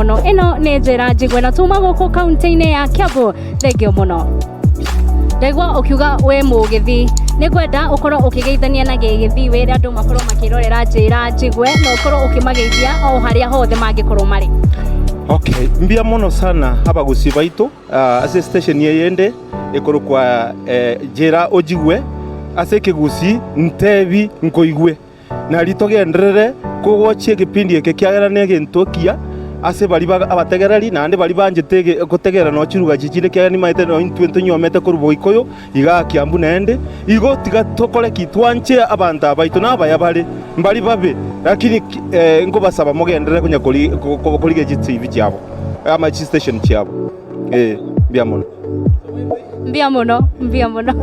mono. Eno nenjera njigwe na tuma gũkũ kaunti-inĩ ya Kiambu. Thengio mũno. Ndaigua ũkiuga wĩ mũgĩthi nĩ ngwenda ũkorwo ũkĩgeithania na gĩgĩthi wĩre andũ makorwo makĩrorera njĩra njigue na ũkorwo ũkĩmageithia o harĩa hothe mangĩkorwo marĩ. Okay, mbuya mono sana abagusi baito ah, ase station eye ende ekorokwa eh, Njĩra Ojigue ase ekegusi ntebi nkoigue. Nari togenderere kogochia egepindi eke ekiagera negento ekiya ase baria ba abategereri, naende baria banchete ege gotegerera nonya chiruga echi chinde ekiagera nimaete nonya intwe ntonyuomete korwa boikoyo, igaa Kiambu naende. Igo tiga tokore ki? Twanche abanto aba baito nabaya bare, mbari babe, lakini ki nkobasaba mogenderere konya kori ko korigia chitivi chiabo ama chistation chiabo, eh, mbuya mono. Mbuya mono, mbuya mono.